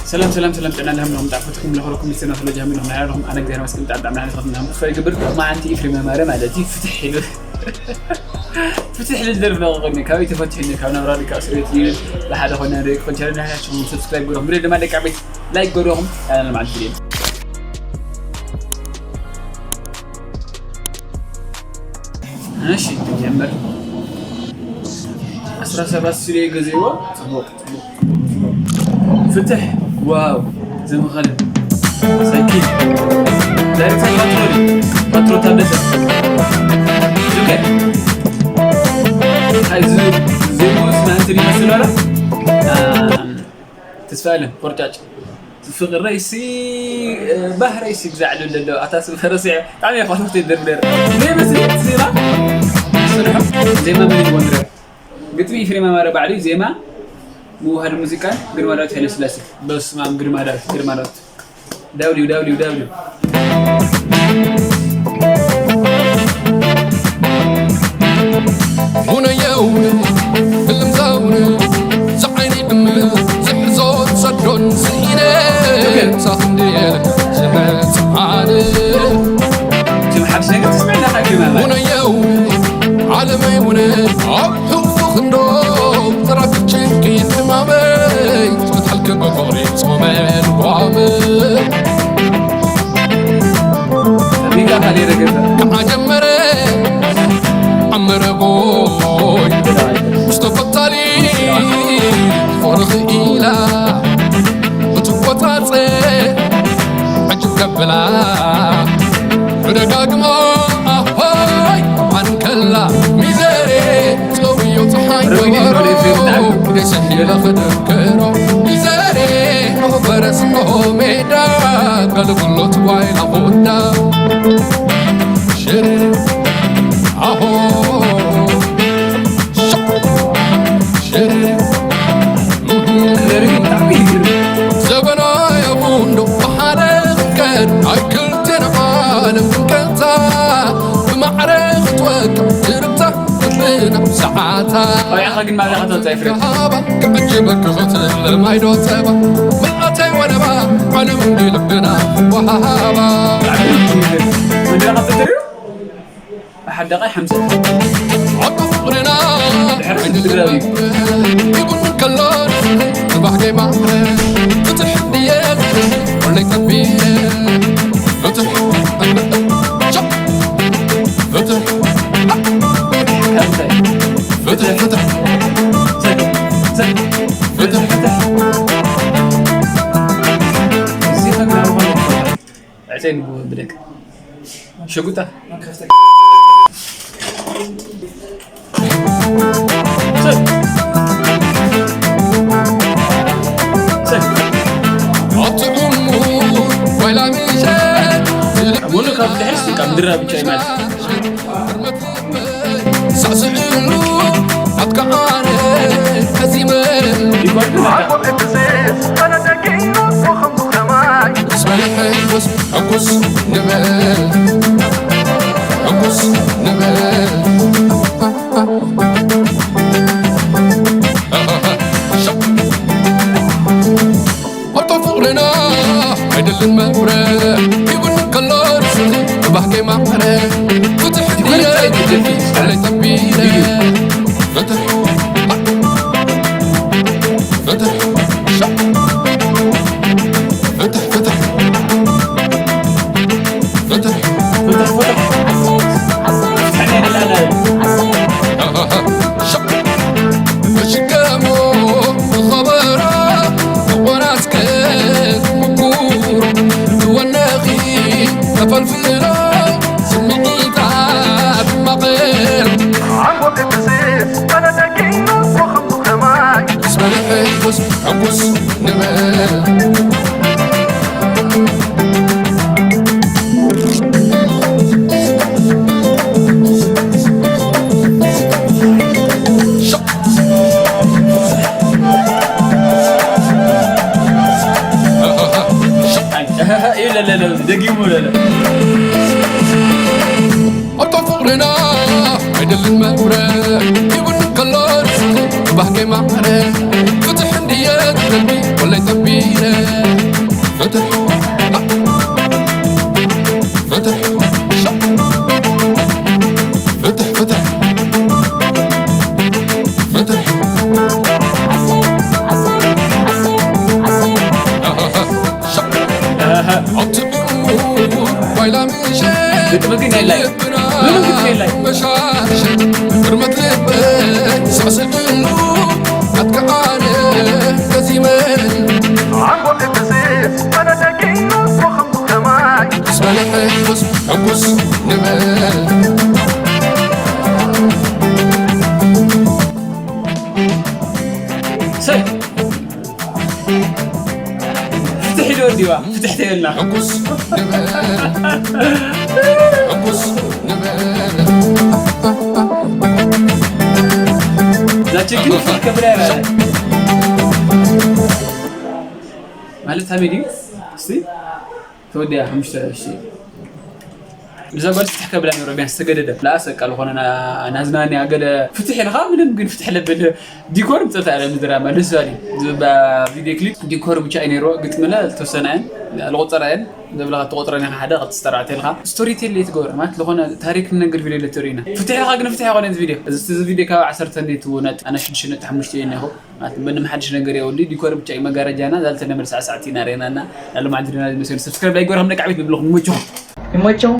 ሰላም ሰላም ሰላም፣ ጥዕና ለህም ለኹም ጣፈትኩም ለኸለኩም ሚስተና ስለ ጃሚ ለኹም ናያ ለኹም ኣነ እግዚኣብሔር መስቀል ጣጣም ናያ ለኹም ናም ክፋይ ግብር ማዓንቲ ኢፍሬም ማረ ማለት እዩ። ፍትሕ ኢሉ ፍትሕ ኢሉ ደርፍ ነው። ቆኒ ካበይ ተፈትሕኒ ካብ ናብራ ዲካ እስሬት ይብል ብሓደ ኾነ ሪክ ኮንቸር ናያ ሹም ሰብስክራይብ ገሮም ብለ ድማ ደቃ ቤት ላይክ ገሮም ያለ ማለት እዩ። እሺ ትጀምር። አስራ ሰባት ስለ ገዜዋ ጽቡቅ። ፍትሕ። ዋው። ዘመኸለ ሳይኪል ዳይሬክተር ፓትሮል ፓትሮ ታደሰ። ኦኬ። ኣይ፣ ዝ-፣ ዜማ ስናንትን ይመስል ኣላ። አ፣ ተስፋ የለን፣ ቆርጫጭ። ፍቕረይሲ፣ እ፣ ባህረይሲ ግዛዕ ልብል ኣሎ። ኣታ ስም ፈረሰ ብጣዕሚ እየ ኳስኩት ይደርደር። እኔ መስሊ ዜማ ስርሑ ዜማ ምን ይወንድረ? ግጥሚ ኤፍሬም ኣማረ ባዕሉ፣ ዜማ ምውሃድ ሙዚቃ ግርማ ዳዊት ሃይለስላሴ። በስመ ኣብ ግርማ ዳዊት፣ ግርማ ዳዊት። ዳውሊው፣ ዳውሊው፣ ዳውሊው። ሙነየው ህልምዛውን ዝዓይኒ ዕምል ዝሕዞ ዝሰዶን ስኢነ ሳኽንድየ ዝመፅዓን እዚም ሓድሽ ነገር ትስምዕ ኢኻ ግርማ ማለት። ሙነየው ዓለመይ ሙነ ኣብ ሕቑፉ ክንዶ ዘራግፍ ጭንቂ ሕማመይ ክትሓልክ ብፍቕሪ ጾመ ልጓመ ቢጋ ካሌ ረገፈ። ከዓጀመረ ዓመረ ቦይ ምስ ተፈታሊ ፍቕሪ ክኢላ ክትቆጻጸ ዕጅብ ከብላ ብደጋግማ ኣሆይ ኣንከላ ሚዘሬ ጸውዮ ፀሓይ ገበሮ ደሰ ኢለ ክደከሮ ሚዘሬ ንሆ ፈረስ ንሆ ሜዳ ገልግሎት ዋይላ ኾዳ ሽር ኣሆ ሽር ዘበናዊ ኣቡንዶ ብሓደ ክከድ ኣይክልቴን ዓለም ክንቀንታ ብማዕረ ክትወቅዕ ትርታ ክትልና ሰዓታ ቆይዕኻ ግን ማዛ ከተወፅኣ ይፍረድ። ሃባ ክዕጅበኪ ክትልማይዶ ፀባ ምልኣተይ ወደባ ዓለም እንዲ ልብና ወሃባ መድረኽ ትትሪዮ ብሓደ ቃይ ሓምሳ ኣብ ፍቕርና ድሕሪ ስድራዊ ይቡን ከሎ ጽባሕ ገይማ ፍትሕ እንድየ ወለይ ጠቢየ ፍትሕ ፍትሕ ፍትሕ ፍትሕ ፍትሕ ዕፀይ ንብደቅ ሸጉጣ ኣብቲ ዕሙር ዋይላ ምሸት ሙሉ ካብ ድሕርስ ካብ ድራ ብቻ ይመልስ ሳስዕሉ ኣትከዓነ ሕዚመ ስበለ ሕጉስ ሕጉስ ንበል ሕጉስ ንበል ኣቶ ፍቕርና ኣይደልን መብረ ይቡን ከሎ ርስኺ ብባህገይ ማዕረ ፍትሕ እንድየ ለይ ተቢለ ፍትሕ ፍትሕ ፍትሕ ፍትሕ ፍትሕ መሽከሞ ዝኸበራ ብቆራስከ ምኩሮ ዝወነኺ ተፈልፍሎ ስምዒታት ማቐር ዓንጎ ቅድስስ ተነደጊኑ ወኸምቱ ከማይ ስበለ ሕጉስ ሕጉስ ንበል ደጊሙ ለለ ኣቶ ፍቕርና ኣይደልን መብረ ይቡን ከሎ ርስኺ ባህገይ ማዕረ ፍትሕ እንድየ ትደሊ ወለይ ጠቢረ ፍትሕ ፍትሕ ፍትሕ ፍትሕ ፍትሕ ግጥሚ ግን የላይ። ምንም ግጥሚ የላይ። ሰብ ፍትሕ ኢሉ እንዲዋ ፍትሕ ተየልና። ሕጉስ ንበል፣ ሕጉስ ንበል። እዛ ችግር ፍትሕ ከብላ ይላል። ማለት ሃመይ ድዩ? እስቲ ተወዲያ ሓሙሽተ ሺ። እዛ ጓል ፍትሕ ከብላ ነይሩ፣ ቢያንስ ተገደደ። ለኣሰ ቃል ኾነ ና-፣ ናዝናንያ ገለ ፍትሕ ኢልኻ ምንም ግን ፍትሕ ለብል ዲኮር ምጸታ ያለ ምድራ ማለት ዛሊ። ቪዲዮ ክሊፕ ዲኮር ብቻ እዩ ነይሩ፣ ግጥምለ ዝተወሰነ እየን፣ ልቆጸራ እየን። ዘብለኻ ትቆጽረን ኢኻ ሓደ ክልተ ኣርባዕተ ኢልካ። ስቶሪ ቴል ለይትገብር ማለት ዝኾነ ታሪክ ንነግር ቪዲዮ ለተርእዩና። ፍትሕ ኢልኻ ግን ፍትሕ ኣይኮነን እዚ ቪዲዮ። እዚ፣ እዚ ቪዲዮ ካብ ዓሰርተ ነይትውነጥ ኣነ ሽዱሽተ ነጥቢ ሓሙሽተ እየ እኒኹ። ማለት ምንም ሓድሽ ነገር የብሉ። ዲኮር ብቻ እዩ መጋረጃና፣ ዛልተ ነመል ሳዕ ሳዕቲና ሬናና። ላሎም ዓድና ዝመሰሉ ሰብስክራይብ ላይ ጎርሃም ደቂ ዓበይት ብብልኹም ይመችኹም። ይመችኹም።